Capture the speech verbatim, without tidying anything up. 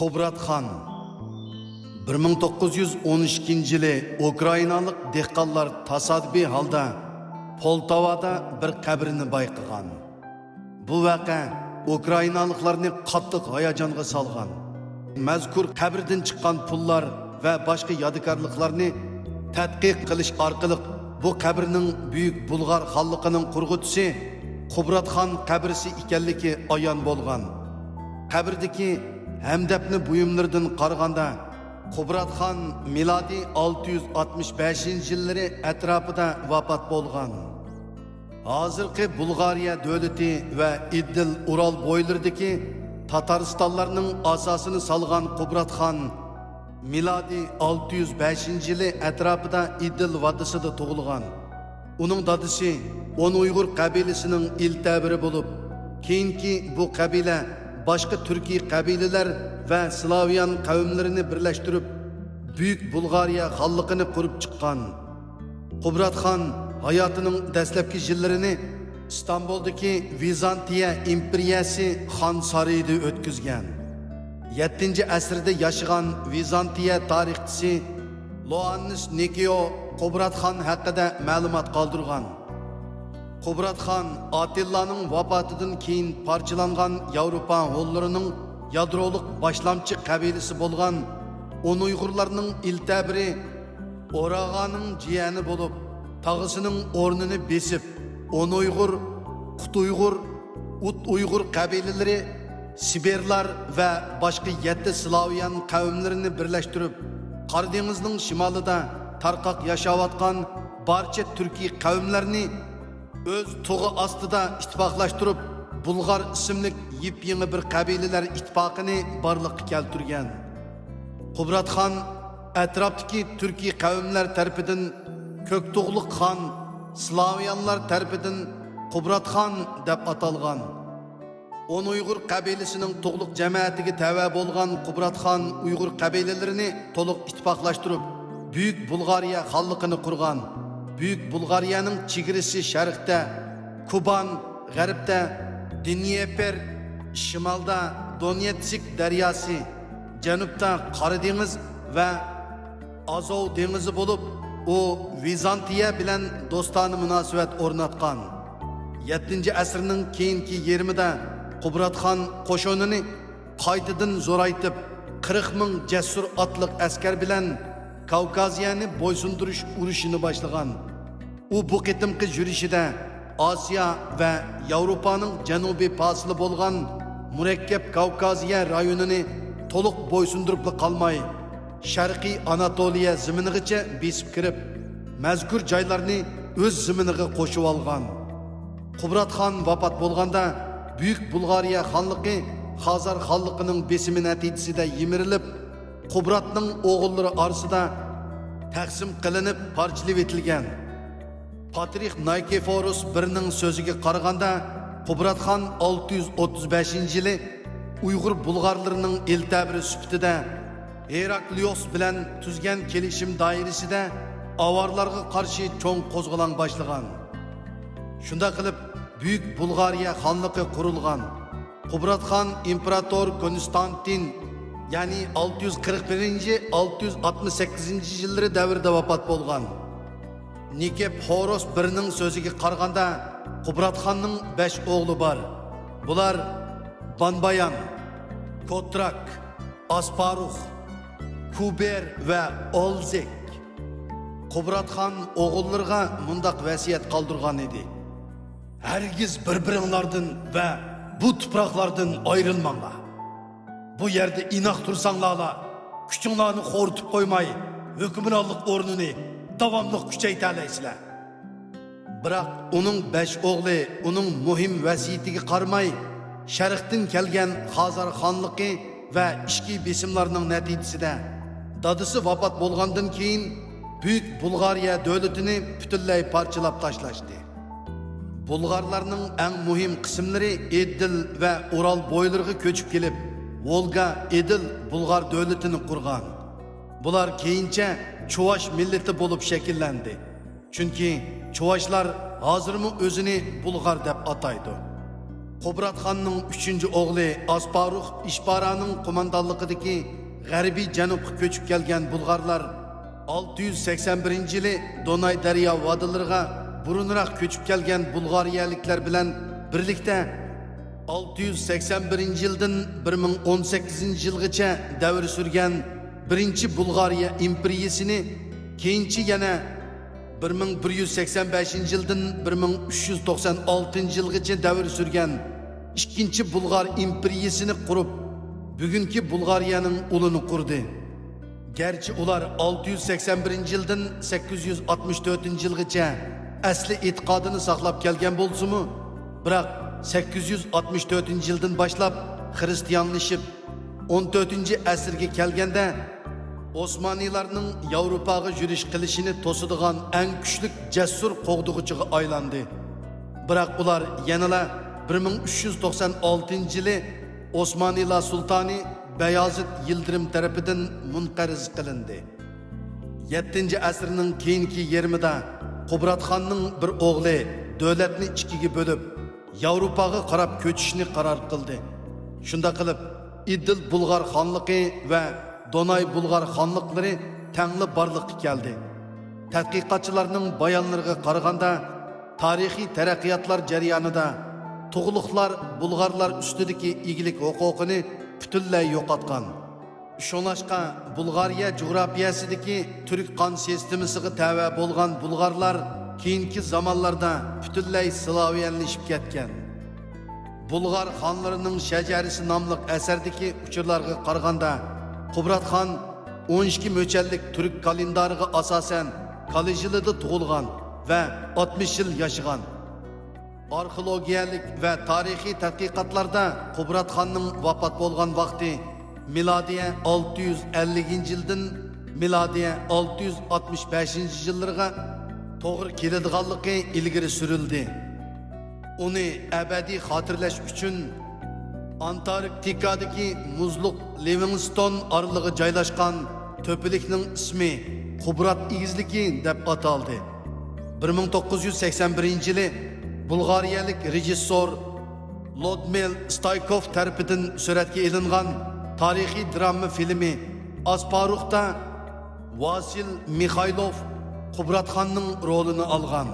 قۇبراتخان. بىر مىڭ توققۇز يۈز ئون ئىككىنچى يىلى ئۇكرائىنالىق دېھقانلار تاسادىپىي ھالدا پولتاۋادا بىر قەبرىنى بايقىغان. بۇ ۋەقە ئۇكرائىنالىقلارنى قاتتىق ھاياجانغا سالغان. مەزكۇر قەبرىدىن چىققان پۇللار ۋە باشقا يادىكارلىقلارنى تەتقىق قىلىش ئارقىلىق بۇ قەبرىنىڭ بۈيۈك بۇلغار خانلىقىنىڭ قۇرغۇچىسى قۇبراتخان قەبرىسى ئىكەنلىكى ئايان بولغان. قەبرىدىكى ھەمدەپنە بۇيۇملىرىدىن قارىغاندا، قۇبراتخان مىلادىي ئالتە يۈز ئاتمىش بەشىنچى يىللىرى ئەتراپىدا ۋاپات بولغان. ھازىرقى بۇلغارىيە دۆلىتى ۋە ئىدىل ئۇرال بويلىرىدىكى تاتارىستانلارنىڭ ئاساسىنى سالغان قۇبراتخان مىلادىي ئالتە يۈز بەشىنچى يىلى ئەتراپىدا ئىدىل ۋادىسىدا تۇغۇلغان. ئۇنىڭ دادىسى ئون ئۇيغۇر قەبىلىسىنىڭ ئىلتەبىرى بولۇپ، كېيىنكى بۇ قەبىلە باشقا تۈركىي قەبىلىلەر ۋە سلاۋيان قەۋملىرىنى بىرلەشتۈرۈپ، بۈيۈك بۇلغارىيە خانلىقىنى قۇرۇپ چىققان. قۇبراتخان ھاياتىنىڭ دەسلەپكى يىللىرىنى ئىستانبۇلدىكى ۋىزانتىيە ئىمپېرىيەسى خان سارىيىدا ئۆتكۈزگەن. يەتتىنچى ئەسىردە ياشىغان ۋىزانتىيە تارىخچىسى لوئاننىس نىكىئو قۇبراتخان ھەققىدە مەلۇمات قالدۇرغان. قۇبراتخان ئاتىللانىڭ ۋاپاتىدىن كېيىن پارچىلانغان ياۋروپا ھونلىرىنىڭ يادرولۇق باشلامچى قەبىلىسى بولغان ئون ئۇيغۇرلارنىڭ ئىلتەبىرى ئوراغانىڭ جىيەنى بولۇپ، تاغىسىنىڭ ئورنىنى بېسىپ، ئون ئۇيغۇر، قۇت ئۇيغۇر، ئۇت ئۇيغۇر قەبىلىلىرى، سىبىرلار ۋە باشقا يەتتە سلاۋيان قەۋملىرىنى بىرلەشتۈرۈپ، قارا دېڭىزنىڭ شىمالىدا تارقاق ياشاۋاتقان بارچە تۈركىي قەۋملەرنى ئۆز تۇغى ئاستىدا ئىتتىپاقلاشتۇرۇپ، بۇلغار ئىسىملىك يېپيېڭى بىر قەبىلىلەر ئىتتىپاقىنى بارلىققا كەلتۈرگەن. قۇبراتخان ئەتراپتىكى تۈركىي قەۋملەر تەرىپىدىن كۆكتۇغلۇق خان، سلاۋيانلار تەرىپىدىن قۇبراتخان دەپ ئاتالغان. ئون ئۇيغۇر قەبىلىسىنىڭ تۇغلۇق جەمەتىگە تەۋە بولغان قۇبراتخان ئۇيغۇر قەبىلىلىرىنى تولۇق ئىتتىپاقلاشتۇرۇپ، بۈيۈك بۇلغارىيە خانلىقىنى قۇرغان. بۈيۈك بۇلغارىيەنىڭ چېگرىسى شەرقتە كۇبان، غەربتە دنيېپر، شىمالدا دونېتسك دەرياسى، جەنۇبتا قارا دېڭىز ۋە ئازوۋ دېڭىزى بولۇپ، ئۇ ۋىزانتىيە بىلەن دوستانە مۇناسىۋەت ئورناتقان. يەتتىنچى ئەسىرنىڭ كېيىنكى يېرىمىدا قۇبراتخان قوشۇنىنى قايتىدىن زورايتىپ، قىرىق مىڭ جەسۇر ئاتلىق ئەسكەر بىلەن كاۋكازىيەنى بويسۇندۇرۇش ئۇرۇشىنى باشلىغان. ئۇ بۇ قېتىمقى يۈرۈشىدە ئاسىيا ۋە ياۋروپانىڭ جەنۇبىي پاسىلى بولغان مۇرەككەپ كاۋكازىيە رايونىنى تولۇق بويسۇندۇرۇپلا قالماي، شەرقىي ئاناتولىيە زېمىنىغىچە بېسىپ كىرىپ، مەزكۇر جايلارنى ئۆز زېمىنىغا قوشۇۋالغان. قۇبراتخان ۋاپات بولغاندا، بۈيۈك بۇلغارىيە خانلىقى خازار خانلىقىنىڭ بېسىمى نەتىجىسىدە يىمىرىلىپ، قۇبراتنىڭ ئوغۇللىرى ئارىسىدا تەقسىم قىلىنىپ پارچىلىۋېتىلگەن. پاترىخ نايكېفوروس بىرنىڭ سۆزىگە قارىغاندا، قۇبراتخان ئالتە يۈز ئوتتۇز بەشىنچى يىلى ئۇيغۇر بۇلغارلىرىنىڭ ئىلتەبىرى سۈپىتىدە ھېراكلىيوس بىلەن تۈزگەن كېلىشىم دائىرىسىدە ئاۋارلارغا قارشى چوڭ قوزغىلاڭ باشلىغان. شۇنداق قىلىپ، بۈيۈك بۇلغارىيە خانلىقى قۇرۇلغان. قۇبراتخان ئىمپېراتور كونستانتىن، يەنى ئالتە يۈز قىرىق بىرىنچى، ئالتە يۈز ئاتمىش سەككىزىنچى يىللىرى دەۋرىدە ۋاپات بولغان. نىكېپھوروس بىرنىڭ سۆزىگە قارىغاندا، قۇبراتخاننىڭ بەش ئوغلى بار. بۇلار بانبايان، كوتراك، ئاسپاروخ، كۇبېر ۋە ئولزېك. قۇبراتخان ئوغۇللىرىغا مۇنداق ۋەسىيەت قالدۇرغان ئىدى: ھەرگىز بىر-بىرىڭلاردىن ۋە بۇ تۇپراقلاردىن ئايرىلماڭلار. بۇ يەردە ئىناق تۇرساڭلارلا، كۈچۈڭلارنى خورىتىپ قويماي، ھۆكۈمرانلىق ئورنىنى داۋاملىق كۈچەيتەلەيسىلەر. بىراق ئۇنىڭ بەش ئوغلى ئۇنىڭ مۇھىم ۋەسىيىتىگە قارىماي، شەرقتىن كەلگەن خازار خانلىقى ۋە ئىچكى بېسىملارنىڭ نەتىجىسىدە، دادىسى ۋاپات بولغاندىن كېيىن، بۈيۈك بۇلغارىيە دۆلىتىنى پۈتۈنلەي پارچىلاپ تاشلاشتى. بۇلغارلارنىڭ ئەڭ مۇھىم قىسىملىرى ئېدىل ۋە ئۇرال بويلىرىغا كۆچۈپ كېلىپ، ۋولگا ئېدىل بۇلغار دۆلىتىنى قۇرغان. بۇلار كېيىنچە چۇۋاش مىللىتى بولۇپ شەكىللەندى. چۈنكى چۇۋاشلار ھازىرمۇ ئۆزىنى بۇلغار دەپ ئاتايدۇ. قۇبراتخاننىڭ ئۈچىنچى ئوغلى ئاسپاروخ ئىشپارانىڭ قوماندانلىقىدىكى غەربىي جەنۇبقا كۆچۈپ كەلگەن بۇلغارلار ئالتە يۈز سەكسەن بىرىنچى يىلى دوناي دەريا ۋادىلىرىغا بۇرۇنراق كۆچۈپ كەلگەن بۇلغارىيەلىكلەر بىلەن بىرلىكتە ئالتە يۈز سەكسەن بىرىنچى يىلدىن بىر مىڭ ئون سەككىزىنچى يىلغىچە دەۋر سۈرگەن بىرىنچى بۇلغارىيە ئىمپېرىيىسىنى، كېيىنچە يەنە بىر مىڭ بىر يۈز سەكسەن بەشىنچى يىلدىن بىر مىڭ ئۈچ يۈز توقسان ئالتىنچى يىلغىچە دەۋر سۈرگەن ئىككىنچى بۇلغار ئىمپېرىيىسىنى قۇرۇپ، بۈگۈنكى بۇلغارىيەنىڭ ئۇلىنى قۇردى. گەرچە ئۇلار ئالتە يۈز سەكسەن بىرىنچى يىلدىن سەككىز يۈز ئاتمىش تۆتىنچى يىلغىچە ئەسلى ئېتىقادىنى ساقلاپ كەلگەن بولسىمۇ، بىراق سەككىز يۈز ئاتمىش تۆتىنچى يىلدىن باشلاپ خىرىستىيانلىشىپ، ئون تۆتىنچى ئەسىرگە كەلگەندە، ئوسمانىيلارنىڭ ياۋروپاغا يۈرۈش قىلىشىنى توسىدىغان ئەڭ كۈچلۈك جەسۇر قوغدىغۇچىغا ئايلاندى. بىراق ئۇلار يەنىلا بىر مىڭ ئۈچ يۈز توقسان ئالتىنچى يىلى ئوسمانىيلار سۇلتانى بايازىد يىلدىرىم تەرىپىدىن مۇنقەرز قىلىندى. يەتتىنچى ئەسىرنىڭ كېيىنكى يېرىمىدا قۇبراتخاننىڭ بىر ئوغلى دۆلەتنى ئىككىگە بۆلۈپ، ياۋروپاغا قاراپ كۆچۈشنى قارار قىلدى. شۇنداق قىلىپ، ئىدىل بۇلغار خانلىقى ۋە دوناي بۇلغار خانلىقلىرى تەڭلا بارلىققا كەلدى. تەتقىقاتچىلارنىڭ بايانلىرىغا قارىغاندا، تارىخىي تەرەققىياتلار جەريانىدا تۇغلۇقلار بۇلغارلار ئۈستىدىكى ئىگىلىك ھوقۇقىنى پۈتۈنلەي يوقاتقان. شۇڭلاشقا، بۇلغارىيە جۇغراپىيەسىدىكى تۈرك قان سىستېمىسىغا تەۋە بولغان بۇلغارلار كېيىنكى زامانلاردا پۈتۈنلەي سلاۋيانلىشىپ كەتكەن. بۇلغار خانلىرىنىڭ شەجەرىسى ناملىق ئەسەردىكى ئۇچۇرلارغا قارىغاندا، قۇبراتخان ئون ئىككى مۆچەنلىك تۈرك كالېندارىغا ئاساسەن، كالىجىلىدا تۇغۇلغان ۋە ئاتمىش يىل ياشىغان. ئارخېئولوگىيەلىك ۋە تارىخىي تەتقىقاتلاردا قۇبراتخاننىڭ ۋاپات بولغان ۋاقتى مىلادىيە ئالتە يۈز ئەللىكىنچى يىلدىن مىلادىيە ئالتە يۈز ئاتمىش بەشىنچى يىللىرىغا توغرا كېلىدىغانلىقى ئىلگىرى سۈرۈلدى. ئۇنى ئەبەدىي خاتىرىلەش ئۈچۈن ئانتاركتىكادىكى مۇزلۇق لىۋىڭستون ئارىلىغا جايلاشقان تۆپىلىكنىڭ ئىسمى قۇبرات ئېگىزلىكى دەپ ئاتالدى. بىر مىڭ توققۇز يۈز سەكسەن بىرىنچى يىلى بۇلغارىيەلىك رېژىسسور لودمىل ستايكوف تەرىپىدىن سۈرەتكە ئېلىنغان تارىخىي دراما فىلىمى ئاسپاروختا ۋاسىل مىخايلوف قۇبراتخاننىڭ رولىنى ئالغان.